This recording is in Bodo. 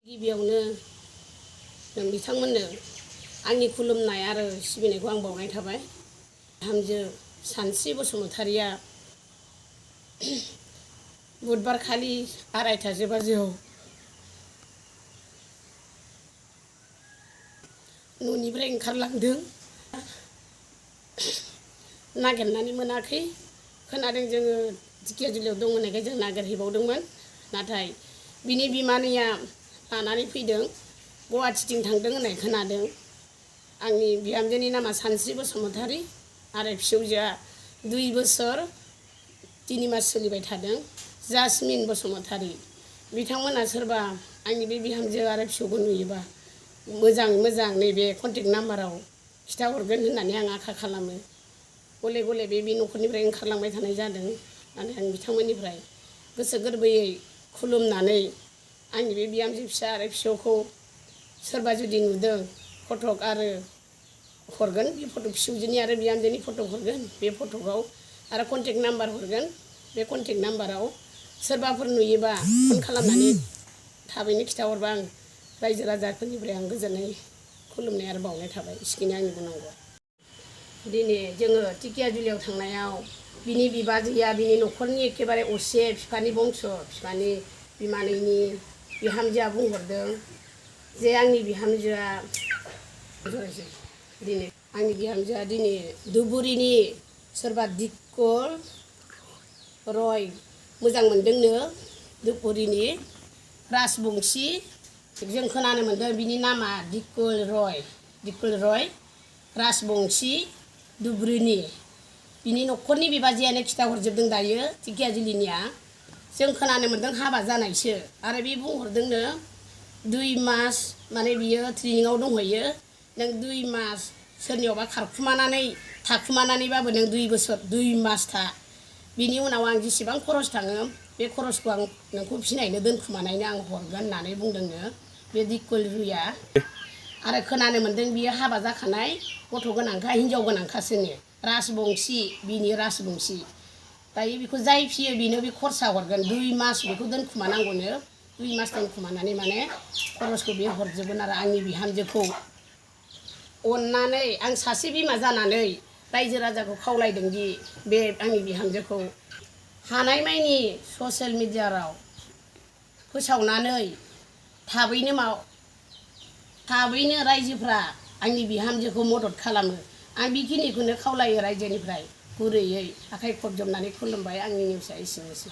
गिबियावनो जों बिथांमोननो आंनि खुलुमनाय आरो सिबिनायखौ आं बावनाय थाबाय। हामजो सानस्रि बसुमतारिया बुधबार खालि 2:30 बाजियाव न'निफ्राय ओंखारलांदों। नागिरनानै मोनाखै। खोनादों जोङो धिकियाजुलियाव दं होननायखाय जों नागिरहैबावदोंमोन। नाथाय बिनि बिमानैया लानानै फैदों। गुवाहाटिथिं थांदों होननाय खोनादों। आंनि बिहामजोनि नामा सानस्रि बसुमतारि आरो फिसौजोआ 2 बोसोर 3 मास सोलिबाय थादों जासमिन बसुमतारि। बिथांमोना सोरबा आंनि बे बिहामजो आरो फिसौखौ नुयोबा मोजाङै मोजां नैबे कन्टेक्ट नाम्बाराव खिथाहरगोन होननानै आं आसा खालामो। गले गले बे न'खरनिफ्राय ओंखारलांबाय थानाय जादों। आरो आं बिथांमोननिफ्राय गोसो गोरबोयै खुलुमनानै आंनि बे बिहामजो फिसा आरो फिसौखौ सोरबा जुदि नुदों फटक आरो हरगोन। बे फटक फिसौजोनि आरो बिहामजोनि फटक हरगोन। बे फटकआव आरो कन्टेक्ट नाम्बार हरगोन। बे कन्टेक्ट नाम्बाराव सोरबाफोर नुयोबा फन खालामनानै थाबैनो खिथाहरबा आं रायजो राजाफोरनिफ्राय आं गोजोननाय खुलुमनाय आरो बावनाय थाबाय। इसिखिनि आंनि बुंनांगौआ। दिनै जोङो धिकियाजुलियाव थांनायाव बिनि बिबाजैया बिनि न'खरनि एखेबारे असे बिफानि बंस' बिफानि बिमानैनि बिहामजोआ बुंहरदों जे आंनि बिहामजोआ दिनै धुबुरीनि सोरबा दिक्कल रय मोजां मोनदोंनो। धुबुरीनि राजबंसि जों खोनानो मोन्दों बिनि नामा दिक्कल रय राजबंसि धुबुरीनि। बिनि न'खरनि बिबाजैयानो खिथाहरजोबदों दायो धिकियाजुलिनिया। जों खोनानो मोन्दों हाबा जानायसो। आरो बे बुंहरदोंनो 2 मास माने बियो ट्रेनिङाव दंहैयो। नों 2 मास सोरनियावबा थाखुमानानैबाबो नों 2 बोसोर 2 मास था। बिनि उनाव आं जेसेबां खरस थाङो बे खरसखौ आं नोंखौ फिनायनो दोनखुमानायनो आं हरगोन होननानै बुंदोंनो बे दिक्कल रयआ। आरो खोनानो मोन्दों बियो हाबा जाखानाय गथ' गोनांखा हिनजाव गोनांखासोनो राजबंसि बिनि राजबंसि। दायो बेखौ जाय फियो बेनो बे खरसा हरगोन। 2 मास बेखौ दोनखुमानांगौनो। 2 मास दोनखुमानानै माने खरसखौ बे हरजोबगोन। आरो आंनि बिहामजोखौ अननानै आं सासे बिमा जानानै रायजो राजाखौ खावलायदों दि बे आंनि बिहामजोखौ हानायमानि ससियेल मिडियायाव फोसावनानै थाबैनो रायजोफ्रा आंनि बिहामजोखौ मदद खालामो। आं बेखिनिखौनो खावलायो रायजोनिफ्राय गुरैयै आखाइ खबजबनानै खुलुमबाय। आंनि निउसआ एसेनोसै।